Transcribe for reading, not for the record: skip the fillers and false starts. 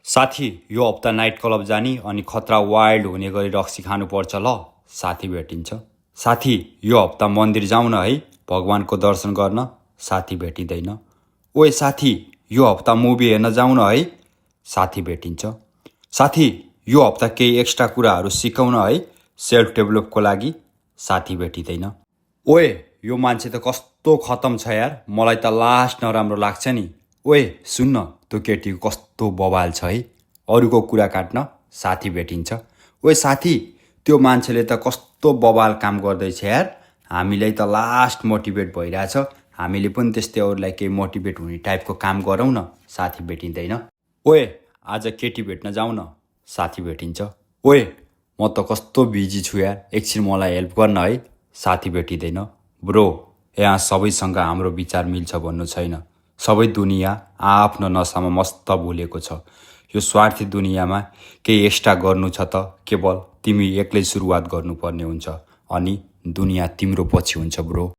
साथी यो हप्ता नाइट क्लब जाने अनि खतरा वाइल्ड हुने गरी रक्सी खानुपर्छ ल। साथी भेटिन्छ। साथी यो हप्ता मन्दिर जाउँ न है, भगवानको दर्शन गर्न। साथी भेटिँदैन। ओए साथी यो हप्ता मुभी हेर्न जाउँ न है। साथी भेटिन्छ। साथी यो हप्ता केही एक्स्ट्रा कुराहरू सिकौँ न है, सेल्फ डेभलपको लागि। साथी भेटिँदैन। ओए यो मान्छे त कस्तो खतम छ यार, मलाई त लास्ट नराम्रो लाग्छ नि। ओए सुन्न, त्यो केटीको कस्तो बवाल छ है, अरूको कुरा काट्न। साथी भेटिन्छ। ओए साथी त्यो मान्छेले त कस्तो बवाल काम गर्दैछ यार, हामीलाई त लास्ट मोटिभेट भइरहेछ, हामीले पनि त्यस्तै अरूलाई केही मोटिभेट हुने टाइपको काम गरौँ न। साथी भेटिँदैन। ओए आज केटी भेट्न जाउँ न। साथी भेटिन्छ। ओए म त कस्तो बिजी छु यार, एकछिन मलाई हेल्प गर्न है। साथी भेटिँदैन। ब्रो यहाँ सबैसँग हाम्रो विचार मिल्छ भन्नु छैन, सबै दुनियाँ आफ्नो नसामा मस्त भुलेको छ। यो स्वार्थी दुनियाँमा केही एक्स्ट्रा गर्नु छ त केवल तिमी एक्लै सुरुवात गर्नुपर्ने हुन्छ, अनि दुनियाँ तिम्रो पछि हुन्छ ब्रो।